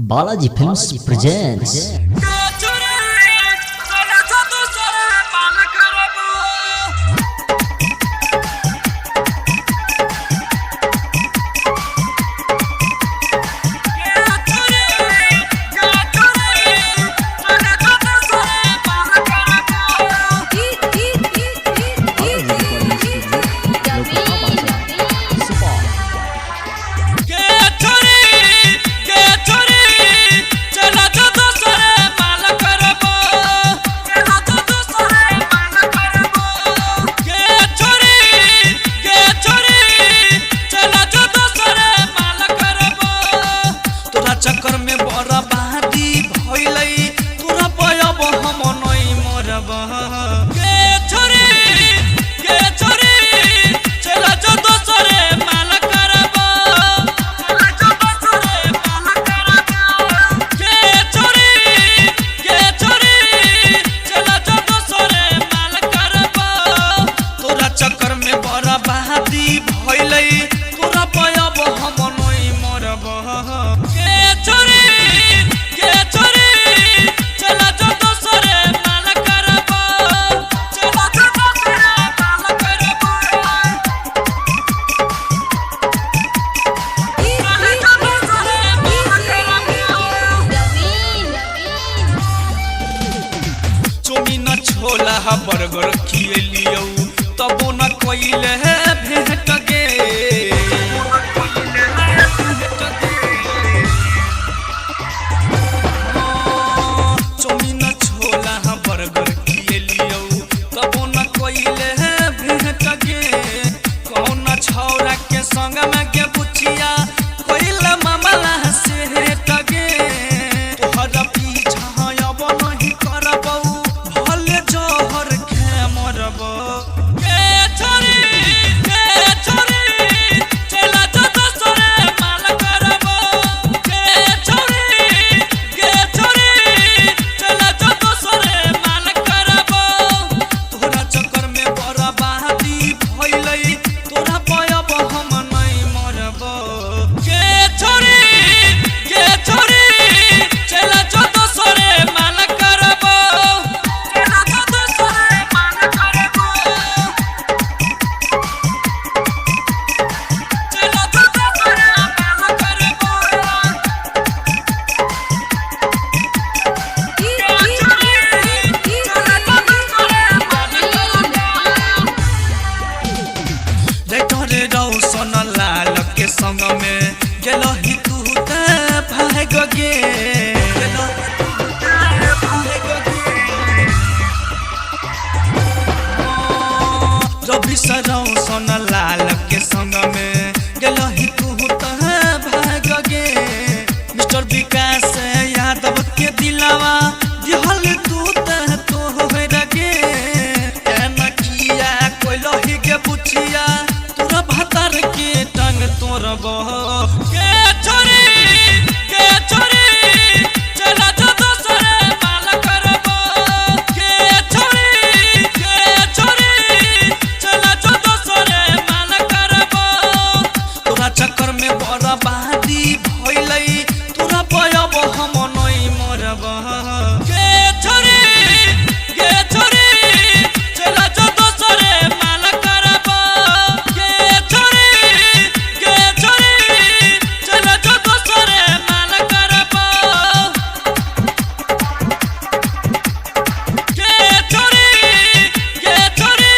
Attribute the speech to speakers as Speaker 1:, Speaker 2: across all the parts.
Speaker 1: Balaji Films presents.
Speaker 2: चक्कर में बर्बादी भइलै तोरा पयब हम नै मरब गे छोरी गे छोरी चल जो दोसरे माल करब चल जो दोसरे माल करब गे छोरी गे छोरी चल जो दोसरे माल करब तोरा चक्कर में बर्बादी भइलै तोरा पयब हम नै मरब गे छोरी गे छोरी चल जो दोसरे माल करब चल जो दोसरे माल करब चल जो दोसरे माल करब। चौमिन छोला बर्गर खिएलियौ तबो न कइले भेट गे चौमिन छोला बर्गर खिएलियौ तबो न कइले भेट गे कौन छौरा के संग में के बुचिया कइल मामला से हेट गे तोहर पीछा अब नहीं करबौ भले जहर खे मरब गे छोरी गे छोरी चल जो दोसरे माल करब गे छोरी गे छोरी चल जो दोसरे माल करब तोरा चक्कर में बर्बादी भइलै तोरा पयब हम नै मरब गे छोरी गे छोरी चल जो दोसरे माल करब चल जो दोसरे माल करब चल जो दोसरे माल करब। रे रौशन लाल के संग में गेलही तू त भाग गे रवि रौशन लाल के संग में गेलही तू त भाग गे मिस्टर विकास यादव के दिलावा दिहल तू त तोहर गे एना किया कोइलही के पुछिया तोरा भातार के टंग तोरब गे छोरी गे छोरी चल जो दोसरे माल करब गे छोरी गे छोरी चल जो दोसरे माल करब तोरा चक्कर में बर्बादी भइलै तोरा पयब हम नै मरब गे छोरी गे छोरी चल जो दोसरे माल करब गे छोरी गे छोरी चल जो दोसरे माल करब गे छोरी गे छोरी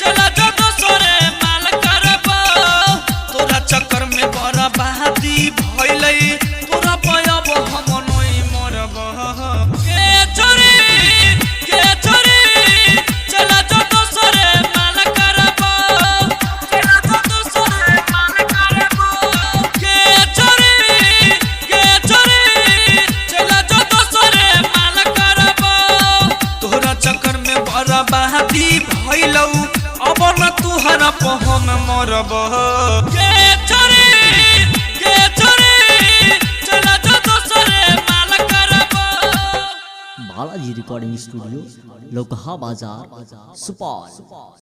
Speaker 2: चल जो दोसरे माल करब तोरा चक्कर में बर्बादी भइलै तोरा पयब हम नै मरब गे छोरी गे छोरी चल जो दोसरे माल करब चल जो दोसरे माल करब गे छोरी गे छोरी चल जो दोसरे माल करब तोरा चक्कर में बर्बादी भइलौ अब न तुहरा पहम मरब गे छोरी गे छोरी चल जो दोसरे माल करब।
Speaker 1: Balaji Recording Studio, Lokaha Bazar, Supal.